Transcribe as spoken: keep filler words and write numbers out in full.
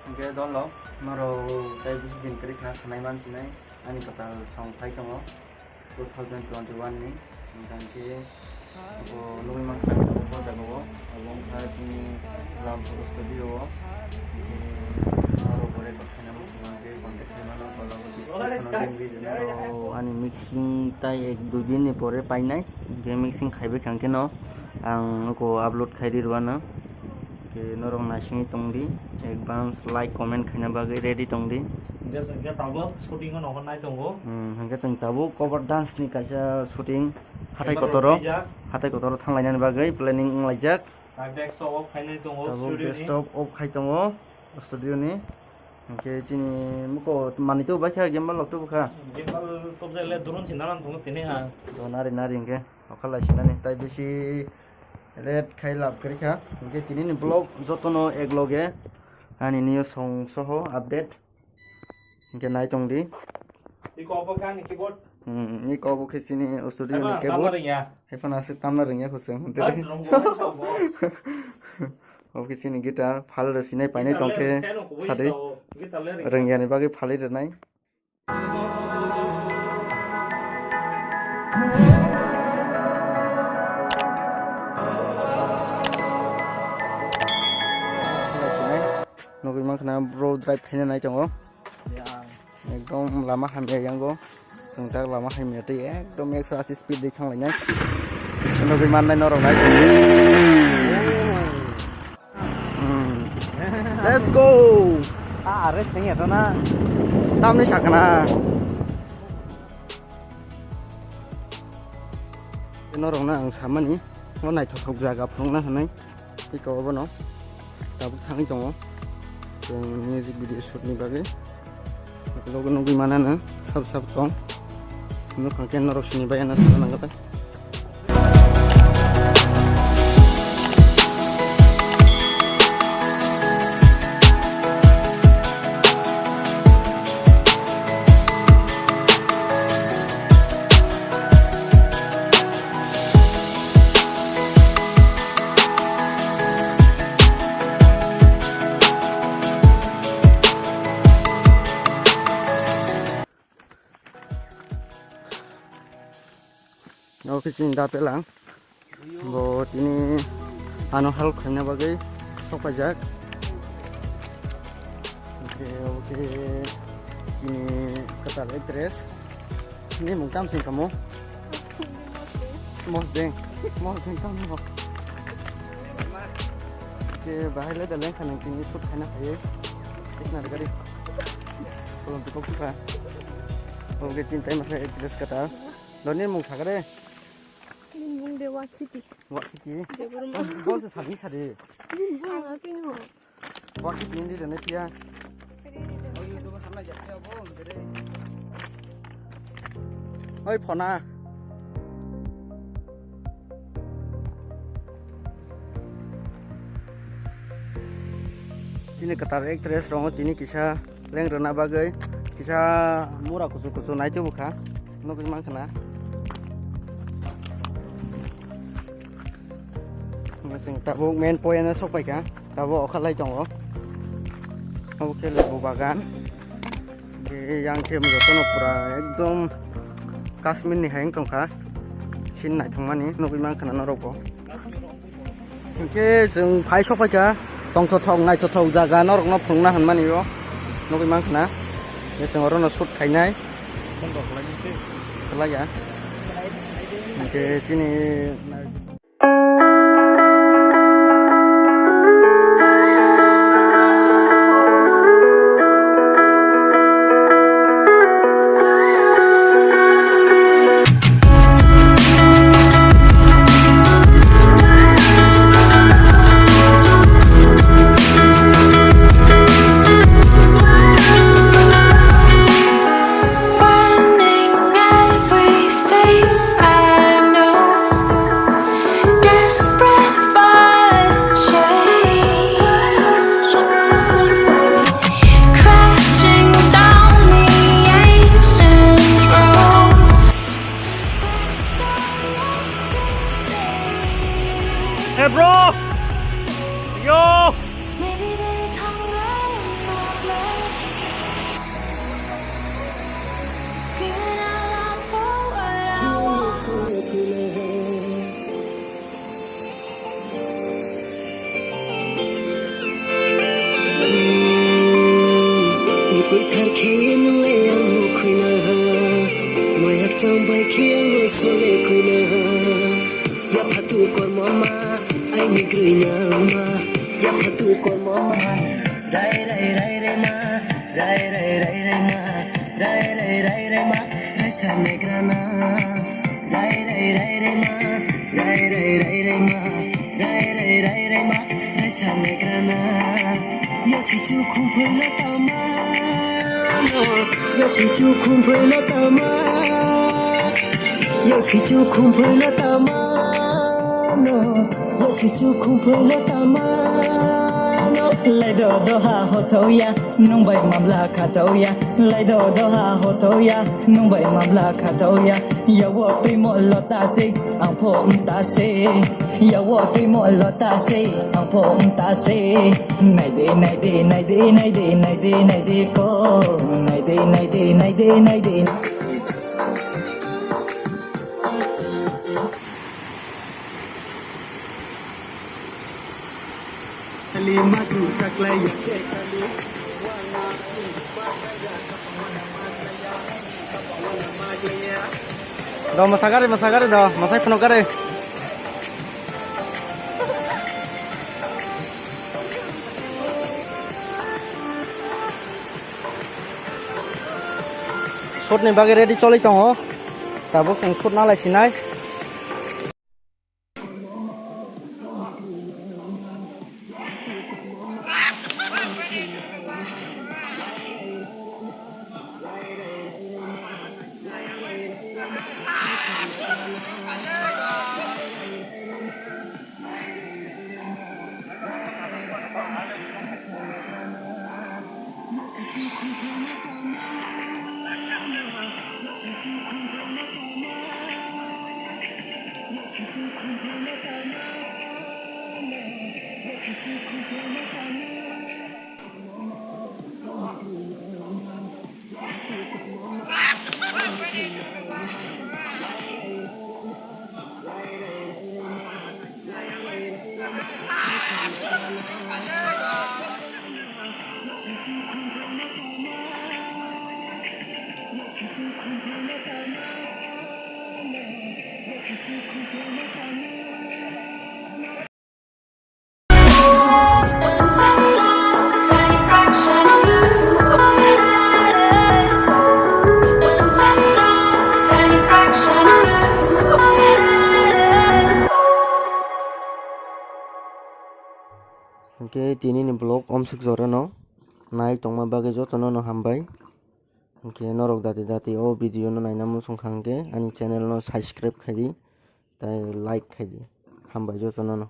Hingke dolo, norok tei bisi din kwrwi kha, khnai mansinai, ani kwtal song phai tongo. Two thousand twenty-one ni, hingkha hingke bo nugui mankha o jaga o, abo wngkha chini Lamsoro studio o, hingke aro bo record khaina muchung mankhe contact khaimano, tola o description o link rijak. Aro ani mixing tai ek dui din ni pore painai, hingke mixing khaibai kha hingke no ang nuko upload khai ri rwano. Ke norok naisingwi tongdi, advance like, comment khaina bagwi ready tongdi. Hingke chwngkhe tabuk shooting o nohor nai tongo. Hmm, hingke chwng tabuk cover dance ni kaisa shooting hatai kotoro, hatai kotoro thanglainani bagwi planning wnglaijak. Tabuk desktop off khainai tongo, tabuk studio ni desktop off khai tongo studio ni. Hingke chini muko manwi to bai kha, gimbal rok to bwkha. Gimbal to jai le drone se nanan tongo tini ha. To nari nari hingke okha lai sinani tai bisi. Red khai lab kwrwi kha. Hingke tini ni vlog jotono ek loge ani niyo song soho update. Hingke nai tong di. Iko obo kani keyboard. Hmm, iko obo khe chini studio ni keyboard. Hai phano aswk tamna rwngya kho chwng. Obo khe chini guitar, phal rw sinai painai tong khe sadwi rwngya ni bagwi phalwi rwnai. Nugui mankha na bro drive khaina nai tongo. Ekdom lama hamya yango. Chwng tak lama hamya tei ekdom ekso asi speed dei thanglainai. Nugui mannai norok nai. Hmm. Let's go. Ah, rest nang ya na. Tamni sakana. Norokno ang samani, o naithothok jaga phunukna hwnwi. Iko obono tabuk thangwi tongo. Chwng music video shoot ni bagwi. Logo nugwi manano sab sab tong. Nukha khe norok sini bai ano sana nangkha. Oke, chini da pelang. Bo tini ano help khaina bagwi sok paijak. Oke, oke. Chini kwtal actress. Ni mung tam sing kamo? Mosdeng. Mosdeng tam no. Oke, bahai le da leng khanang tini shoot khaina phaiwi. Eknar gari. Kolom tu kok ka. Oke, chintai masa actress kata. Doni mung thakre. Nini mung de Wakhiti. Wakhiti? Debbarma. Bol se sadi sadi. Nini mung Wakhiti no. Wakhiti hindi dene pia. Oi, phona. Chini kwtal actress rongo tini kisa leng rwna bagwi kisa mura kusu kusu nai tubu kha, nugwi mankha na. Chwng tabuk main point o sok paikha, tabuk okha lai tongo. Obo khe lebu bagan. Yang khe jotono pura ekdom Kashmir ni hai wng tongkha. Sin naithokmani nugwi mankha na norok bo. Hinkhe chwng phai sok paikha, tongthothok naithothok jaga norokno phunukna hwnmani o nugwi mankha na. Hinkhe chwng orono shoot khainai. Khlaiya. Hinkhe chini Hey bro! Yo! Kwthar khe nwng le ang no khwina ha, mayak chang bai khe ang no sole khwina ha. Yaphatu kormo ma, aini grwina ma, yaphatu kormo ma. Rai rai rai rai ma, rai rai rai rai ma, rai rai rai rai ma, rai sa negrana. Rai rai rai rai ma, rai rai rai rai ma, rai rai rai rai ma, rai sa negrana. Yasi chu khumphai la tama no, yasi chu khumphai la tama, yasi chu khumphai la tama no, yasi chu khumphai la tama no. Lai do do ha ho tho ya. Nwng bai mamla khatauya, lai do do ha ho tho ya. Nwng bai mamla khatauya, yawo twi mo lota se, ang pho ta se. Yawo twi mo lota se, ang pho ta se. Nai de, nai de, nai de, nai de, nai de, nai de ko. Nai de, nai de, nai de, nai de. Do masagari, masagari do, masai phunukgari. Shot ni bagwi ready choli tongo. Tabuk chwng shot nalai sinai. Hwnkhe tini ni vlog omswk jorano nai tongma bagwi jotono no hambai. Hwnkhe norok dati dati o video no naina muchung kha hwnkhe ani channel no subscribe khaidi, tei like khaidi. Hambai jotono no.